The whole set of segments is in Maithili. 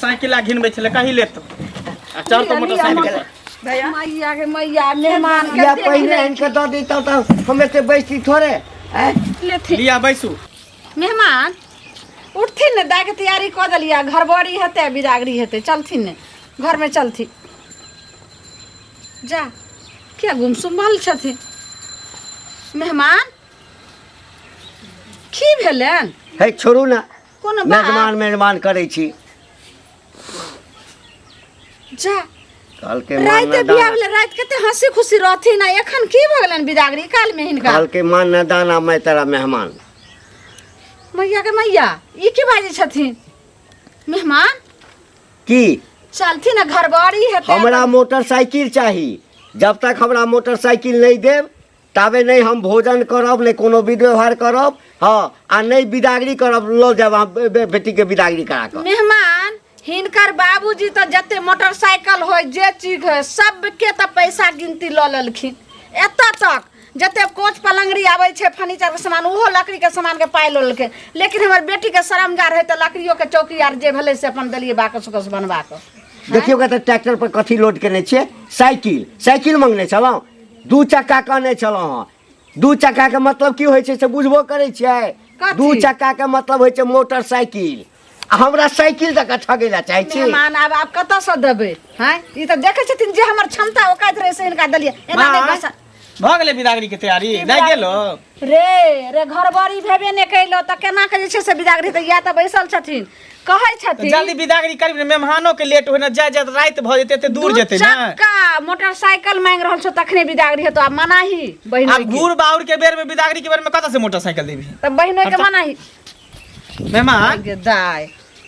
साइकिल आ घिनबै छलै कहीं लेत आ चल तो मोटरसाइकिल पर। भैया मैया के मैया मेहमान के या पहिने आनि कऽ दऽ दैतहुँ तऽ हम एते बैसती थोड़े आँय? लेथिन। लिया बैसू। मेहमान उठथिन ने, दाइके तैयारी कऽ देलियै, घरबड़ी हेतै, बिदागरी हेतै, चलथिन ने घरमे चलथिन। जा किया गुमसुम भल छथिन मेहमान? की भेलनि? हे छोड़ू ने। कोनो बात? मेजबान मेजबान करै छी। जा कहलकै मान राति न बियाह दाना। भेलै, राति कते हंसी खुशी रहथिन, आ एखन की भऽ गेलनि बिदागरी कालमे हिनका? कहलकै मान न दाना मैं तेरा मेहमान। मैया के मैया, ई की बाजै छथिन मेहमान? की चलथिन ने, घरबारी हेतै। हमरा मोटरसाइकिल चाही। जब तक हमरा मोटरसाइकिल नहि देब ताबे नहि हम भोजन करब, नहि कोनो विध व्यवहार करब, हँ, आ नहि बिदागरी करब। लऽ जायब अहाँ बेटीके बिदागरी करा कऽ। मेहमान, हिनकर बाबूजी तऽ जते मोटरसाइकिल होय, जे चीज होय, सबके तऽ पैसा गिनती लऽ लेलखिन। एतऽ तक जते कोच पलंगड़ी आबै छै, फर्नीचर के सामान, ओहो लकड़ी के सामान के पाइ लऽ लेलखिन। लेकिन हमर बेटी के शरमजार है तऽ लकड़ियो के चौकी आर जे भेलै से अपन देलियै बाकस उकस बनवा कऽ। देखियौ कतऽ ट्रैक्टर पर कथी लोड केने छियै। साइकिल, साइकिल मंगने छलहुँ, दू चक्का कहने छलहुँ हँ। दू चक्काके मतलब की होइ छै से बुझबो करै छियै? कथी? दू चक्काके मतलब होइ छै मोटरसाइकिल, आ हमरा साइकिल दऽ कऽ ठगै लए चाहै छी? मेहमान, आब आब कतऽसँ देबै? हैं, ई तऽ देखै छथिन जे हमर क्षमता औकात रहै से हिनका देलियै। एना नहि माँ, बस भऽ गेलै बिदागरी के तैयारी? की नहि बिदागरी? गेलो रे रे, घरबारी भेबे नहि कैलो तऽ केना के जे छै से बिदागरी? तऽ या तऽ बैसल छथिन, कहै छथिन जल्दी बिदागरी करी ने, मेहमानो के लेट होय ने, जाय जाय राति भऽ जेतै, एते दूर दू जेतै ने। चक्का मोटरसाइकिल मांगि रहल छौ तखने बिदागरी हेतौ। आब मनाही बहिनोइ आब के। घूर बाउर के बेर में, बिदागरी के बेर में कतऽ से मोटरसाइकिल देबही? तऽ बहिनोइ के मनाही। मेहमान, गे दाय,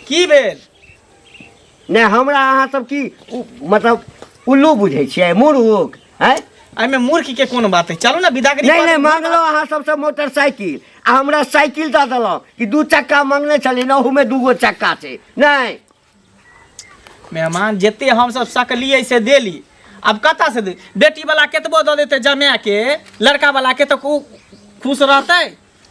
की भेल? नहि, हमरा अहाँ सब की मतलब उल्लू बुझै छियै, मूर्ख? आँय? एहिमे मूर्ख के कोन बात है? चलू ने बिदागरी नहि कऽ नहि देब। मांगलहुँ अहाँ सबसँ मोटरसाइकिल आ हमरा साइकिल दऽ देलहुँ कि दू चक्का मांगने छलियै ने, ओहूमे दूगो चक्का छै। नहि मेहमान, जते हमसब सकलियै से देली, आब कतऽ से दे? बेटी वाला केतबो दऽ देतै जमाए के, लड़का वाला के तऽ खुश रहतै,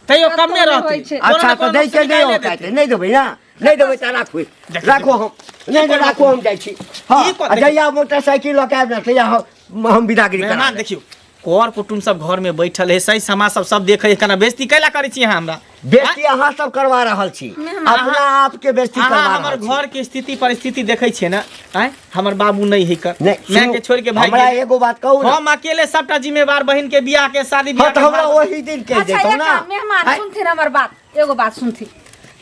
तैयो कतौ कमे नहि रहतै। होइ छै। कोनो अच्छा ने तऽ कोनो दै के नुक्स नहि निकालिए औकात देतै। नहि देबै ने, नहि देबै तऽ राखू। देखियौ, राखू, हम नहि नहि राखू, हम जाइ छी। हँ ई कोन- आ जहिया मोटरसाइकिल लऽ कऽ आयब ने तहिया हम हम बिदागरी करा मेहमान देब। देखियौ, कर कुटुम्ब सब घर में बैठल है, सही समाज सब सब देखे है, केना बेइज्जती कैला करै छी अहाँ हमरा? बेइज्जती अहाँ सब करवा रहल छी, अपना आप के बेइज्जती अहाँ करवा हमर रहल छी। घर के स्थिति परिस्थिति देखै छियै ने? आँय, हमर बाबू नहि है कर, नहि माय सुनू, के छोड़ के भागि हमरा गेल। एगो बात कहू ने। हम अकेले सबटा जिम्मेवार बहिन के बियाह के शादी हँ बियाह तऽ के हमरा भार- ओही दिन कहि अच्छा देतौ एक ना। काम, मेहमान आँय, सुनथिन हमर बात, एगो बात सुनथिन।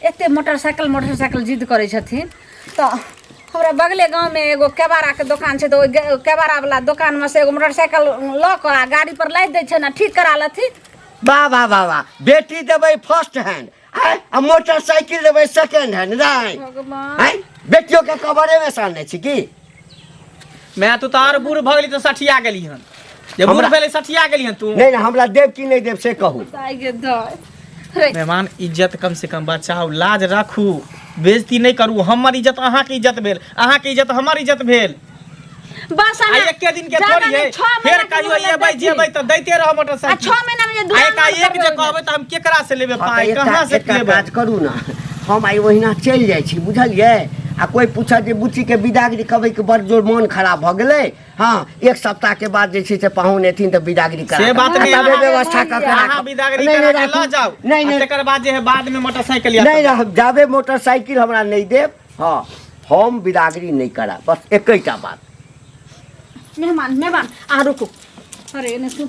एते मोटरसाइकिल मोटरसाइकिल जिद करै छथिन तऽ हमरा बगले गाँवमे एगो केबाड़ाके दोकान छै, तऽ ओहि केबाड़ावला दोकानमे से एगो मोटरसाइकिल लऽ कऽ आ गाड़ी पर लादि दै छै ने, ठीक करा लेथिन। वाह वाह वाह वाह, बेटी देबै फर्स्ट हैंड आँय, आ मोटरसाइकिल देबै सेकेंड हैंड? नहि भगवान। आँय, बेटियो के कबरे में सानने छी की? मैं तू तऽ आर बूढ़ भऽ गेली तऽ सठिया गेली हन जे बूढ़ हमरा- भेलै, सठिया गेली हन तू। नहि नहि, हमरा देब कि नहि देब से कहू। दाइ गे दाइ रे। मेहमान, इज्जत कम से कम बचाउ, लाज राखू, बेइज्जती नहि करू। हमर इज्जत अहाँके इज्जत भेल, अहाँके इज्जत हमर इज्जत भेल। बस आ अहाँ एके दिन के ज्यादा थोड़ी नहि, है, छओ महीना फेर के कहियो मोहलत एबै दै छी। जेबै तऽ दैते रह आ मोटरसाइकिल। 6 महीना मे जे आ दुरागमन एकाएक करबै जे ओहिमे। कहबै तऽ हम केकरा से लेबै हँ, तऽ पाइ, एकटा कहाँ से एकटा लेबै? काज करू ने, हम आइ ओहिना चलि जाइ छी, बुझलियै? आ कोइ पूछत जे बुच्चीके बिदागरी कबै के, बड़ जोर मोन खराब भऽ गेलै। हँ, एक सप्ताह के बाद जे छै से पाहुन एथिन तऽ बिदागरी करा से कऽ। बात आ नहि, तबे अहाँ- व्यवस्था कऽ के अहाँ राखब। बिदागरी नहि, करा नहि, के लऽ राखू। जाउ नहि आ नहि तकर बाद जे है बाद में मोटरसाइकिल नहि नहि, जाबे मोटरसाइकिल हमरा नहि देब, हँ, हम बिदागरी नहि करायब, बस एकैटा बात। मेहमान, मेहमान, अहाँ रुकू। अरे एने सुन,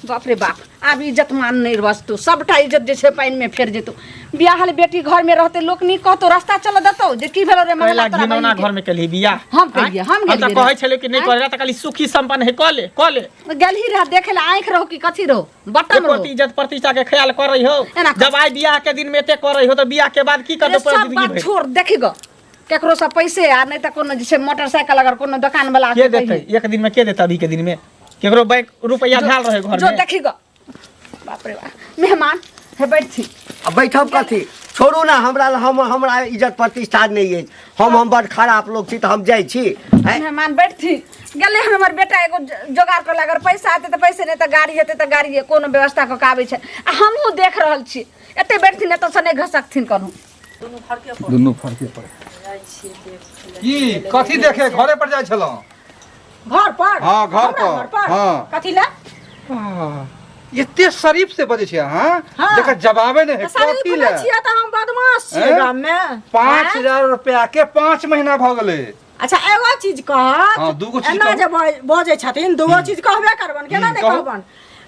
बाप रे बाप, आब इज्जत मान नहि बचतौ, सबटा इज्जत जे छै पानिमे फेर जेतौ। बियाहल बेटी घरमे रहतै, लोक नीक कहतौ, रास्ता चलऽ देतौ जे की भेलौ रे कैला मंगला तोरा घिनौना बहिनके? घर में केलही बियाह? हम केलियै, हम हम तऽ गेलियै कहै रे। छलियै कि नहि करे, तऽ कहली सुखी संपन्न है, कऽ ले कऽ ले। गेलही रह देखे ला, आँखि रहो कि कथी रहो, बटम एको रहो। रत्ती इज्जत प्रतिष्ठा के ख्याल करै हो? एना कर। जब आइ बियाह के दिन में एते करै हो तऽ बियाह के बाद की रे करतौ पूरा सब जिंदगी बात भरि? छोड़, देखी गो केकरो से पैसे आ नहि तऽ कोनो जे छै मोटरसाइकिल अगर कोनो दोकान वाला के देतै एक दिन में? के देतै अभी के दिन में? केकरो बैंक रुपया धाल रहे घर जो में? देखी गो, बाप रे बाप। मेहमान, हे बैठथी। आ बैठब कथी? छोड़ू ने हमरा, हम हमरा इज्जत प्रतिष्ठा नहि अछि, हम बड़ खराब लोक छी, तऽ हम जाइ छी। आँय? मेहमान बैठथी। गेलै हन हमर बेटा एगो जोगाड़ कर, अगर पैसा हेतै तऽ पैसे, नहि तऽ गाड़ी हेतै तऽ गाड़िए, कोनो व्यवस्था कऽ के आबै छै आ हमहूँ देख रहल छी। एते बैठथिन, एतऽसँ नहि घसकथिन कहूँ। दुनू फरके पर। जाइ छी। छियै देख की कथी देखे घरे पर जाइ छलहुँ घर पर हाँ, घर हमरा पर, घर पर हाँ। कथी लए एते शरीफ से बजै छै अहाँ हाँ। जकर जवाबे नहि है तऽ शरीफ कथी नहि लए छियै तऽ हम बदमाश छियै हैं? गाम मे 5000 रुपया के 5 महीना भऽ गेलै अच्छा एगो चीज कहत हाँ, दूगो चीज एना कहू। जे बजै छथिन दूगो चीज कहबे करबन केना नहि कहू। कहबन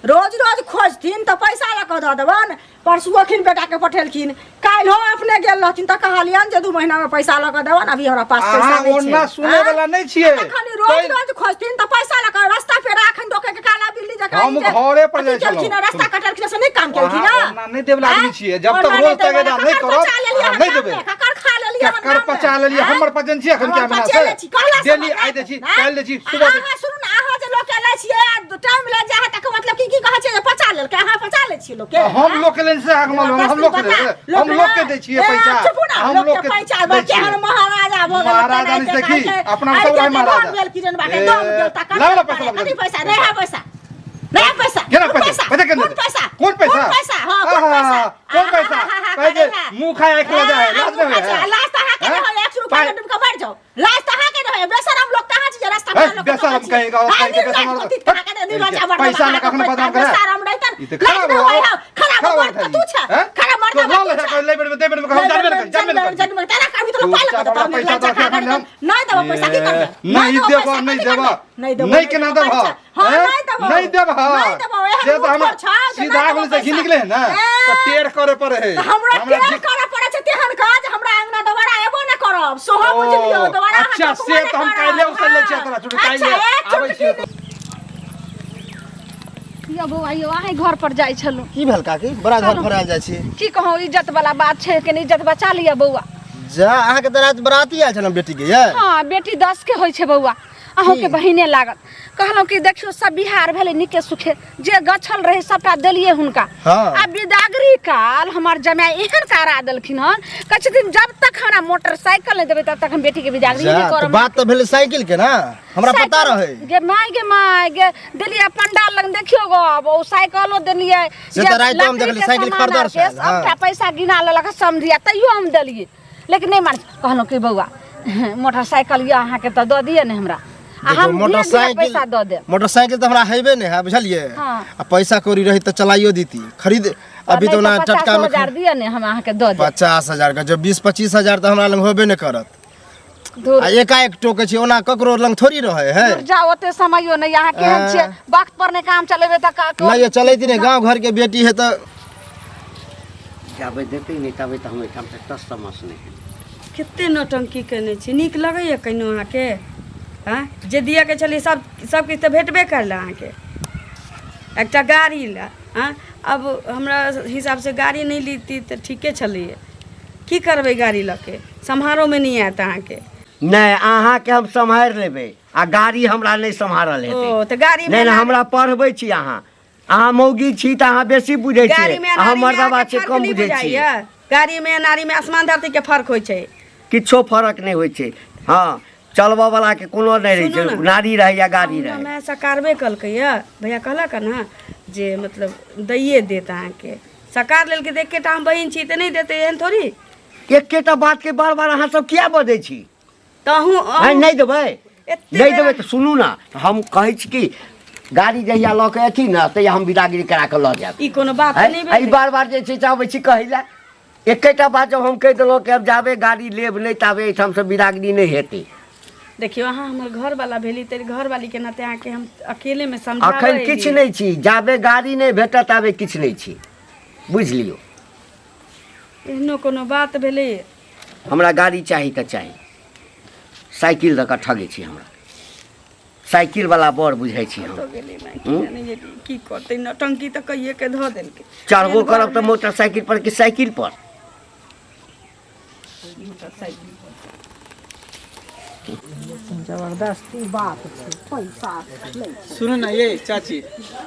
रोज रोज खोजथिन तऽ पैसा लऽ कऽ दऽ देबन परसू अखिन बेटाके पठेलखिन काल्हिो अपने गेल रहथिन तऽ कहलियनि जे 2 महीनामे पैसा लऽ कऽ देबन अभी हमरा पास पैसा अहाँ नहि छै ओना सुनै वाला नहि छियै तखन रोज रोज खोजथिन तऽ पैसा लऽ कऽ रास्ता पेरा अखन रोके के काला बिल्ली जकाँ हम ई जे घरे पर अथी जाइ छलहुँ। केलखिन रास्ता कटलखिन से नहि काम केलखिन अहाँ ओना नहि देबला आदमी छियै जब तक रोज तगेदा नहि करब अहाँ नहि देबै ककर खा लेलियै हम ककर पचा लेलियै हमर पचन छी अखन क्या महीना से डेली आइ दै छी काल्हि दै छी सुबह दै अहाँ सुनू ने अहाँ जे लोक के लै छियै आ टाइम लागि जाइ है तकर मतलब की की कहै छियै जे पचा लेलकै अहाँ पचा लै छियै लोक के हम लोक के लेने से अहाँके मालूम हम लोक के लेबै हम लोक के दै छियै पैसा हम लोक के पैसा दै छियै। केहन महाराजा भऽ गेल महाराजा नहि देखी, अपना सब रहै महाराजा। भेल किरण बाटे ए, दम गेल तकर लाउ ना पैसा, लाउ कथी जल्दी। पैसा नहीं है पैसा नहीं है पैसा केना कोन पैसा? पैसा केना कोन देतै? पैसा कोन पैसा? कोन पैसा हां कोन आहा, पैसा कोन पैसा? कहै जे मुँह खाय आँखि लऽ जाइ है, लाज नहि होइ है? लाज तऽ अहाँके हैं? नहि होय 100 रुपया पाइ- के डूब के मरि जाउ लाज तऽ अहाँके नहि होय बेशरम लोक तऽ अहाँ छी जे रास्ता है, पर लोक के बेशरम टोकै छी। कहेगा, और आ, कहे के निर्लज्ज बेशरम पति अहाँके नहि निर्लज्ज अबर पैसा लऽ कऽ अखन बदनाम करे। बेशरम रहितन ई तऽ लाज खराब नहि होय हो है खराब खराब मर्द है तू छ हैं? खराब मर्द तो लऽ तू ले छ। ले बेर में दे बेर में हम जानबे नहि करी, जानबे नहि करी। जानबे तेरा कभी तो पाइ लऽ कऽ चुपचाप देतौ, हमरा पैसा निर्लज्ज दऽ के अहाँके अखन हम- नहि देबो पैसा की करबै नहि देबो देबो, पैसा, नहि कथी देबो। करबै? नहि देबो नहि केना देबो देबहो? पैसा। हाँ, हैं? नहि देबो नहीं देबहो। नहि देबो एहन से तऽ हमरा मुँह पर छौ जे सीधा नहि आंगुल देबो से घी पैसा। निकले है ना ए, तऽ टेढ़ करे पड़े है तऽ हमरा टेढ़ करऽ पड़ै छै तेहन काज हमरा अंगना दोबारा एबो नहि करब सोहो ओ, बुझि लियौ दोबारा अहाँ अच्छा टोकबो से नहि तऽ हम करब। काल्हि उसल लै छियै हाँ। तोरा चुटकी अच्छा, काल्हि एक आबै चुटकी छियै यौ बौआ यौ अहीं घर पर जाइ छलहुँ की भेल काकी बड़ा घर पर आयल जाइ छी की कहूँ इज्जत वाला बात छै कनि इज्जत बचा लिअ बौआ जा अहाँके तऽ राति बराती आयल छल बेटी के यै हाँ बेटी 10 के होइ छै बौआ अहूँके बहिने लागत कहलहुँ कि देखियौ सब बिहार भेलै नीके सुखे जे गछल रहै सबटा देलियै हुनका हाँ। आ बिदागरी काल हमर जमाय एहन करा देलखिन हन कहै छथिन जब तक हमरा मोटरसाइकिल नहि देबै तब तक हम बेटीके बिदागरी जा नहि तऽ करब बात तऽ भेलै साइकिल के ना हमरा पता साइकिल- रहै गे माय गे माय गे देलियै पंडाल लग देखियौ गो आब ओ साइकिलो देलियै से तऽ रातिमे हम लकड़ी देखलियै, के साइकिल सामान खरीदर आरके छल, हाँ। सबटा पैसा गिना लेलक समधिया तैयो हम देलियै लेकिन नहि मान कहलहुँ कि बौआ मोटरसाइकिल यऽ अहाँके तऽ दऽ दिअ ने हमरा आ देखियौ, हम धीरे धीरे पैसा दऽ देब मोटरसाइकिल तऽ हमरा हेबे नहि है बुझलियै हाँ। आ पैसा कौड़ी रही तऽ चलाइयो दीती खरीद अभी तऽ ओना टटका में 50,000 दिअ ने हम अहाँके दऽ देब 50,000 के जो 20-25 हजार तऽ हमरा लग होबे नहि करत धुर आ एकाएक टोकै छै ओना ककरो लग थोड़ी रहै है धुर जाओ ओते समयो नहि अहाँ केहन छियै वक्त पर नहि काम चलेबै तऽ नहि ये चलैती नहि गाँव घर के बेटी है तऽ जाबे देतै नहि ताबे तऽ हम एहिठामसँ टस समस नहि हेबै। कते नौटंकी केने छी नीक लगैए कहिनो अहाँके आँय जे दिअके छलै सब सबकिछु तऽ भेटबे करलै अहाँके एकटा गाड़ी लए आँय आब हमरा हिसाबसँ गाड़ी नहि लिती तऽ ठीके छलैए की करबै गाड़ी लऽ के सम्हारोमे नहि आयत अहाँके नहि अहाँके हम सम्हारि लेबै आ गाड़ी हमरा नहि सम्हारल हेतै ओ तऽ गाड़ी नहि नहि हमरा पढ़बै छी अहाँ अहाँ मौगी छी तऽ अहाँ बेसी बुझै छियै गाड़ी में अहाँ नारी में मर्दाबा अहाँके छियै फर्क कम नहि बुझै छियै बुझाइया गाड़ी में नारी में आसमान धरती के फर्क होइ छै किछो फरक नहि होइ छै हँ चलबऽ वाला के कोनो नहि रहै सुनू छै ने। नारी रहै या गाड़ी हमरा रहै माय सकारबे कलकै यऽ भैया कहलक ने जे मतलब दैये देत अहाँके सकार लेलकै तऽ एकेटा हम बहिन छी तऽ नहि देतै एहन थोड़ी एकेटा बात के बार बार अहाँ सब किया बजै छी तऽ अहूँ आँय नहि देबै एते नहि देबै बेरा- तऽ सुनू ने हम कहै छी कि गाड़ी जहिया लऽ कऽ अथी ने तहिया हम बिदागिरी करा कऽ लऽ जायब ई कोनो बात आँय, नहि एहि भेलै बार बार जे छै से अबै छी कहै लए एकेटा बात जब हम कहि देलहुँ कि आब जाबे गाड़ी लेब नहि ताबे एहिठामसँ बिदागरी नहि हेतै देखियौ अहाँ हमर घरवाला भेली तऽ घरवालीके नाते अहाँके हम अकेलेमे समझाबै अखन किछु एलियै। नहि छी जाबे गाड़ी नहि भेटत ताबे किछु नहि छी बुझि लियौ एहनो कोनो बात भेलै हमरा गाड़ी चाही तऽ चाही साइकिल दऽ कऽ ठगै छी हमरा साइकिल वाला बड़ बुझै छी हम तो गेली माय की जाने गेली की करतै नौटंकी तऽ कहिए के धऽ देलकै चढ़बो करब तऽ मोटरसाइकिल पर कि साइकिल पर मोटरसाइकिल पर। जबरदस्ती बात छै पैसा लै छै। सुनू ने ये चाची।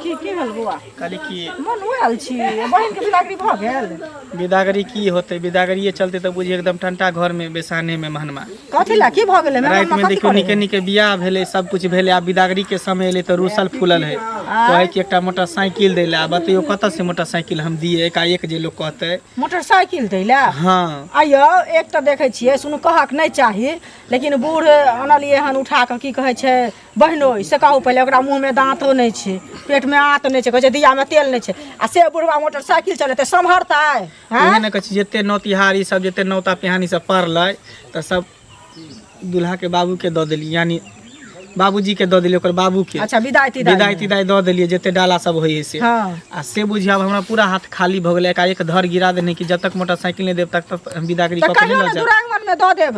की की भेल बौआ? कहली कि मन आयल छी, बहिनके बिदागरी भऽ गेल? बिदागरी की होतै, बिदागरीये चलते तऽ बुझी एकदम ठंडा घर में बेसाने में महनमा। कथी ला की भऽ गेलै? राति में देखियौ नीके नीके बियाह भेलै, सब कुछ भेलै, आब बिदागरी के समय एलै तऽ रूसल फूलल है, कहै कि एकटा मोटरसाइकिल दै लए। आब बतैयौ कतऽ से मोटरसाइकिल हम दियै? एकाएक जे लोक कहतै मोटरसाइकिल दै लए। हँ आइयौ एक तऽ देखै छियै, सुनू कहक नहि चाही, लेकिन बूढ़ अनलियै हन उठा कऽ, की कहै छै बहिनोइ से कहू पहिले, ओकरा मुँहमे दाँतो नहि छै, पेटमे आँत नहि छै, कहै छै दियामे तेल नहि छै, आ से बुढ़वा मोटरसाइकिल चलेतै सम्हरतै? उहे ने कहै छी, जते नौतिहार ई सब जते नौता पिहानी सब पड़लै तऽ सब दूल्हाके बाबूके दऽ देलियै, यानी बाबूजीके दऽ देलियै, ओकर बाबूके। अच्छा, विदाइ तिदाइ। विदाइ तिदाइ दऽ देलियै, जते डाला सब होइ है से। आ से बुझियौ आब हमरा पूरा हाथ खाली भऽ गेलै, एकाएक धर गिरा देने कि जब तक मोटरसाइकिल नहि देब तब तक हम विदागरी तऽ कऽ के कहियो नहि लऽ ने जायब। दुरागमनमे दऽ देब।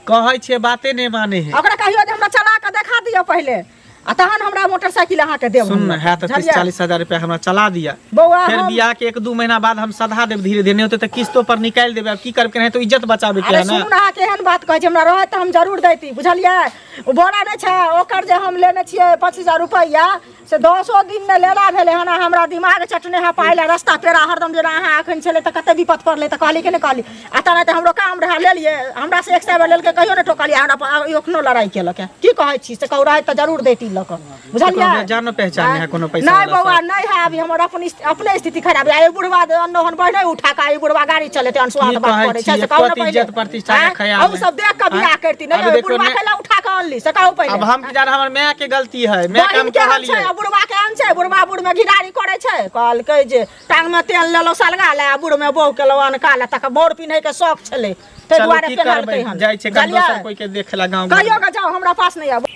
कहै छियै बाते नहि मानै है। ओकरा कहियो जे हमरा चला कऽ देखा दिअ पहिले, आ तहन हमरा मोटरसाइकिल अहाँके देब। सुन ने, है तऽ 30 बुझलियै? 40 हजार रुपया हमरा चला दिअ बौआ, फेर हम बियाह के 1-2 महीना बाद हम सधा देब धीरे धीरे, नहि होतै तऽ किस्तो पर निकालि देबै। आब की करब, केनाहितो इज्जत बचाबे के अरे है ने। सुनू ने, अहाँके एहन बात कहै छी, हमरा रहैत तऽ हम जरूर दैती, बुझलियै? ओ बोरा नहि छै ओकर जे हम लेने छियै 25,000 रुपैआ, से 10 दिन नहि लेला भेलै हन, आ हमरा दिमाग चटने है पाइ लए, रस्ता पेड़ा हरदम। जेना अहाँ एखन छलै तऽ कते विपत पड़लै तऽ कहली कि नहि कहली? आ तेना तऽ हमरो काम रहए, लेलियै। हमरा से 100 बेर लेलकै, कहियो नहि टोकलियै, हमरा पर एखनो लड़ाइ केलक। की कहै छी से कहू, रहैत तऽ जरूर दैती लऽ कऽ, बुझलियै? ककरो जानो पहचान है कोनो पैसा नहि वाला बौआ सब? नहि है, अभी हमर अपन अपने स्थिति खराब है। बुढ़वा अनोहन बढ़े उठा के, बुढ़वा गाड़ी चलेते अनसुहात की बात कहै करै छै छी, से कहू ने कत पहिले। इज्जत प्रतिष्ठा के आँय? ख्याल अहूँ है। सब देख कऽ बियाह करती अभी नहि देखियौ बुढ़वा ने- के ला उठा कऽ अनली से कहू पहिले। अब हम की जान, हमर माय के गलती है, माय के हम बहिन के कहलियै। छै आ बुढ़वा के अन छै, बुढ़वा बूढ़ में घिरारी करै छै। कहलकै जे टांग में तेल लेलहुँ सलगा ले, आ बूढ़ में बहू केलहुँ अनका ले, तकर बोर पिन्है के शौक छलै ताहि चलू दुआरे की पेन्हलकै करबै, हन। जाइ छै बुझलियै? दोसर कोई के देखेला गाँव घर कहियो में। के जाउ, हमरा पास नहि आबू।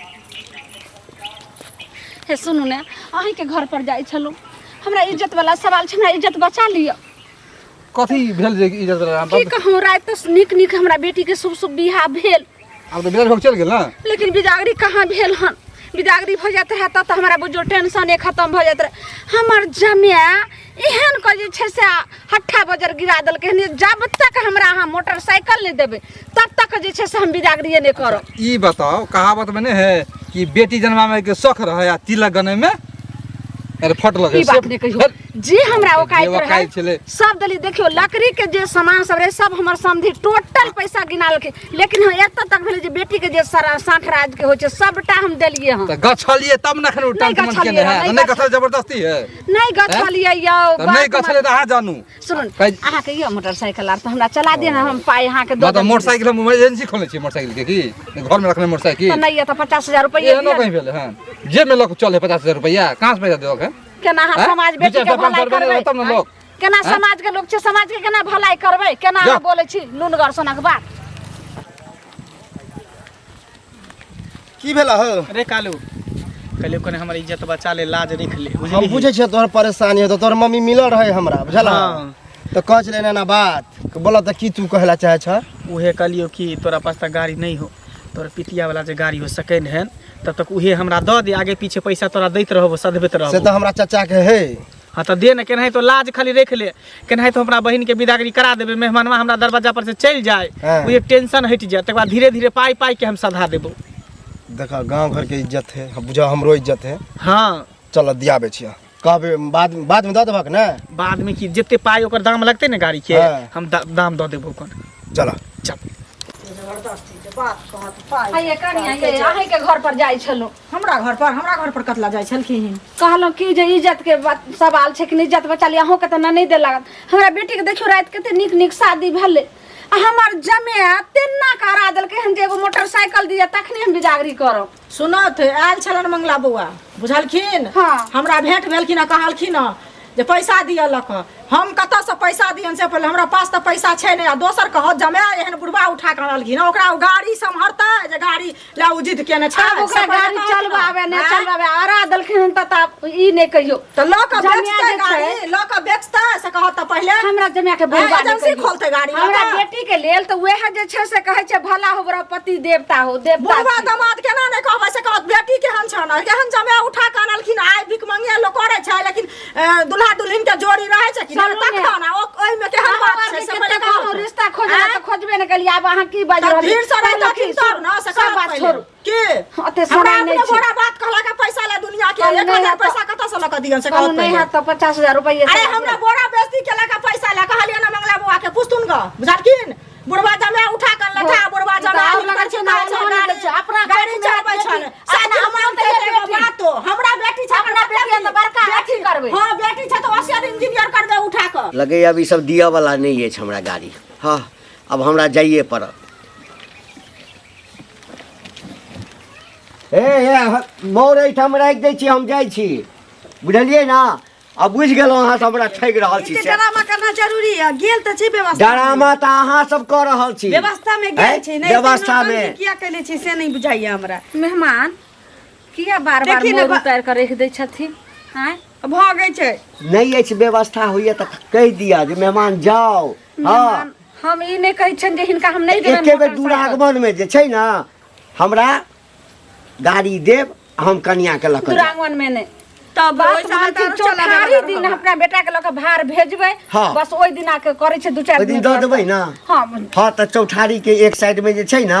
हे सुनू ने, अहीँके घर पर जाइ छलहुँ, हमरा इज्जत वाला सवाल छै, हमरा इज्जत बचा लिअ। कथी भेल जे इज्जत वाला? की कहूँ, राति तऽ नीक नीक हमरा बेटीके शुभ शुभ बियाह भेल। आब तऽ बिदाई भऽ चलि गेल ने। लेकिन बिदागरी कहाँ भेल हन? बिदागरी भऽ जाइत रहए तब तऽ हमरा बुझियौ टेंशने खतम भऽ जाइत रहए। हमर जमाए एहन कऽ जे छै से हट्ठा बजर गिरा देलकै हन, जब तक हमरा अहाँ मोटरसाइकिल नहि देबै तब तक जे छै से हम बिदागरिए नहि करब। ई बताओ, कहावत में नहीं है कि बेटी जन्मावे के शौक रहे आ तिलक गने में अरे फट लगे। ई बात नहि कहियौ, जे हमरा ओकाइत जे रहै ओकाइत छलै। सब देली। देखियौ लकड़ी के जे सामान सब रहै सब हमर समधी टोटल पैसा गिना लेलकै, लेकिन हम एतऽ तक भेलै जे बेटी के जे सारा साँठ राज के होइ छै सबटा हम देलियै हन। तऽ गछलिए तब ने एखन ओ नहि टांग गछलियै केने है। नहि नहि गछल जबरदस्ती है। नहि गछलियै यौ। तऽ नहि बात गछलियै तऽ अहाँ जानू। सुनू, कहै- अहाँके यौ मोटरसाइकिल आर तऽ हमरा चला दिअ ने, हम पाइ अहाँके दऽ मतलब देब। मोटरसाइकिल हम इमरजेंसी खोलने छियै मोटरसाइकिल के की घर में रखने मोटरसाइकिल तऽ नहि यऽ तऽ 50,000 रुपैआ एहनो दिअ कहीं ने। भेलै हन जेब में लऽ कऽ चल 50,000 रुपैआ कहाँ से पैसा देलक हन? केना अहाँ आँय? समाज दू बेटी चारि के सए, पाँच भलाई सए रुपैआ करबै तब ने आँय? लोक। केना आँय? समाज के लोक छै, समाज के केना भलाई करबै? केना जा। अहाँ बोलै छी नुनगर सनक बात? की भेला हो? अरे कालू, कहलियौ कने हमर इज्जत बचा ले, लाज रख ले, हम बुझलिही? बुझै छियै तोहर परेशानी हेतौ। तोहर मम्मी मिलल रहै हमरा, बुझल? हाँ। तऽ कहै छलै एना एना बात। बोलऽ तऽ की तू कहला चाहै छ? उहे कहलियौ कि तोरा पास तऽ गाड़ी नहि हो, तोर पितिया वाला जे गाड़ी हो सेकेंड हैंड, तब तक उहे हमरा दऽ दे, आगे पीछे पैसा तोरा दैत रहबो, सधबैत से रहबो। तऽ हमरा चाचा के है। हाँ तऽ दे ने, केनाहितो लाज खाली रख ले, केनाहितो हमरा बहिन के बिदागरी करा देबे, मेहमानवा हमरा दरवाजा पर से चलि जाए, हाँ। उहे टेंशन हटि जाए, तकर बाद धीरे धीरे पाइ पाइ के हम सधा देबो। देखा, गाँव घर के इज्जत है, बुझा हमरो इज्जत है। हाँ चल दियाबै छियै, कहबे बाद बाद में दऽ देबहक ने? बाद में की, जते पाइ ओकर दाम लगतै ने गाड़ी के, हाँ। हम दाम दऽ देबो ओकर। चल चल। जबरदस्ती के बात कहत पाइ। आइये कनिया ये, अहीँके घर पर जाइ छलहुँ। हमरा घर पर? हमरा घर पर कतला जाइ छलखिन? कहलहुँ कि जे इज्जत के बात सवाल छै कि इज्जत बचा लिअ, अहूँके तऽ नहि देलक। हमरा बेटीके देखियौ राति कते नीक नीक शादी भेलै, आ हमर जमे तेना करा देलकै हन जे एगो मोटरसाइकिल दिअ तखने हम बिदागरी करब। सुनत, आयल छलन मंगला बौआ, बुझलखिन? हाँ। हमरा भेंट भेलखिन आ कहलखिन हँ जे पैसा दिअ लऽ कऽ। हम कतऽसँ पैसा दियन से पहिले, हमरा पास तऽ पैसा छै नहि, आ दोसर कहत जमाए एहन बुढ़वा उठा कऽ अनलखिन हँ, ओकरा ओ गाड़ी सम्हरतै जे गाड़ी लए ओ जिद केने छै? आब ओकरा से पहिले गाड़ी कहत ने। चलबाबे नहि आँय? चलबाबे अरा देलखिन हन तऽ आब ई नहि कहियौ। तऽ लऽ कऽ जमाए बेचतै जे छै- गाड़ी लऽ कऽ बेचतै से कहत तऽ पहिले हमरा जमाए के बुढ़वा नहि एजेंसी कहियौ। खोलतै गाड़ी लऽ हमरा कऽ? बेटी के लेल तऽ वएह जे छै से कहै छै भला हो बड़ा पति देवता हो, देवता बुढ़वा छी। दमाद केना नहि कहबै से कहत, बेटी केहन छन, केहन जमाए उठा कऽ अनलखिन। आइ भिख मंगिया लोक करै छै, लेकिन दुल्हा दुल्हिन के जोड़ी रहै छै कि ने तखन आ ओहिमे केहन बात छै से पहिले कहू रिश्ता खोजला तऽ खोजबे नहि केलियै आब अहाँ की बाजि तऽ रहल भीड़ से रहतथिन तब ने से सब बात छोड़ू की ओते हमरा समय नहि अपने छै बड़ा बात कहला के पैसा ला दुनिया के कहलहुँ एक नहि हजार हैत तऽ- पैसा कतऽ से लऽ कऽ दियन से कहलहुँ कहत नहि पहिले हैत तऽ 50,000 रुपैआ अरे हमरा बोरा बेइज्जती केला के पैसा ला कहलियै ना मंगला बुआ के पुछतुन ग बुझलखिन बुढ़वा जमे उठा कर लठा बुढ़वा ई तऽ जमे आओर लगै छै ना, अनहोनी दै छै। अपना गाड़ी कोखिमे चलबै बेटी- छल अपना साइकिल अपना मांगते बेटी- एगो बात तो हमरा बेटी छै अपना बेटी है तऽ बड़का अथी करबै। हां बेटी छै तऽ होशियार इंजीनियर करबै उठा कऽ लगैए अब ई सब दिअ वला नहि अछि हमरा गाड़ी। हँ, अब हमरा जाइए पड़त। हे हे, मोर एहिठाम राखि दै छी, हम जाइ छी, बुझलियै ने? आ बुझि गेलहुँ अहाँ सब हमरा ठकि रहल छी। एते डरामा करना जरूरी है? गेल तऽ छै व्यवस्था मे। डरामा तऽ अहाँ सब कऽ रहल छी। व्यवस्था में गेल हैं? छै नहि व्यवस्था में किया कैले छी से नहि बुझाइया हमरा। मेहमान किया बार बार देखी ने मोर उतारि कऽ राखि दै छथिन आँय? भऽ गेल छै। नहि अछि व्यवस्था होइए तऽ कहि दिअ जे मेहमान जाउ। हँ, मेहमान, हम ई नहि कहै छियनि जे हिनका हम नहि देबनि एके बेर मोटरसाइकिल। दुरागमन में जे छै ने हमरा गाड़ी देब, हम कनिया के लऽ कऽ जायब। दुरागमन में नहि तब बात ओहि समय मानथिन तऽ आरो चलाबे चौठारी वाला दिन रहब। अपना बेटा के लऽ कऽ भार भेजबै। हँ। बस ओहि दिन आके करै छै दू चारि ओहि दिन दऽ देबै ने? हँ। हँ, तऽ चौठारी के एक साइड में जे छै ने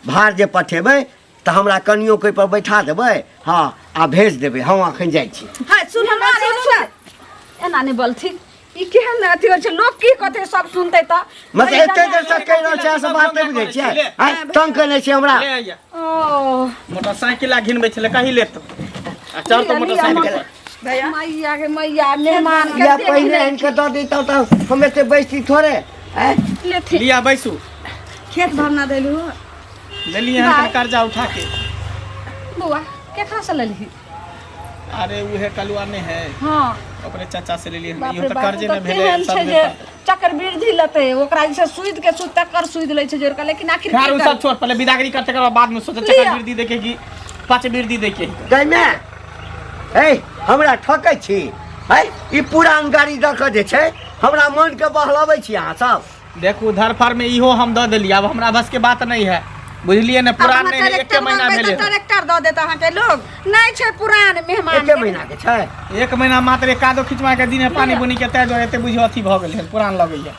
भार जे पठेबै तऽ हमरा कनियो के ओहिपर बैठा देबै। हँ, आ भेज देबै। हम अखन जाइ छी। हँ, सुनू ने, सुनू ने। एना नहि बोलथिन, ई केहन अथी होइ छै? लोक की कहतै? सब सुनतै तऽ। मतलब एते देर से कहि रहल छियै, से बात नहि बुझै छियै? आँय, तंग केने छी हमरा। ले आइया। ओ मोटरसाइकिल आ घिनबै छलै, कही लेत आ चढ़ तो मोटरसाइकिल पर। मैया के मैया, मेहमान या कते पहिने आनि कऽ दऽ दैतहुँ तऽ हम एते बैसती थोड़े? आँय? लेथिन। लिया, बैसू। खेत भरना देलू? लेलियै हन कर्जा उठा के। बौआ, केकरा से लेलही? अरे उहे कलुआ नहीं है? हाँ। ओकरे चाचा से लेलियै हन। बाप इहो रे तऽ बाप, कर्जे ओ ने तऽ भेलै तेहन सब छै जे चक्रवृद्धि लेतै ओकरा, जे छै सूद के सूद तकर सूद लै छै जोड़ कऽ, लेकिन आखिर खैर की उ सब करबै? छोड़, पहले बिदागरी करते कर बाद में सोचे। लिअ। चक्रवृद्धि देखे कि पाँच वृद्धि देखे। गैमे हे, हमरा ठकै छी? है, ई पुरान गाड़ी दऽ कऽ जे छै हमरा मनके बहलबै छी अहाँ सब। देखू, धरफड़ में इहो हम दऽ देलियै, आब हमरा बस के बात नहीं है, बुझलियै ने? पुरान नहीं है, एके महीना भेलै हन। ट्रैक्टर दऽ देत अहाँके लोग। नहि छै पुरान मेहमान। एके महीना के छै। एक महीना मात्र, एक कादो खिचवा के दिन है, पानी बुनी के, तै दुआरे एते बुझियौ अथी भऽ गेलै हन, पुरान लगैया।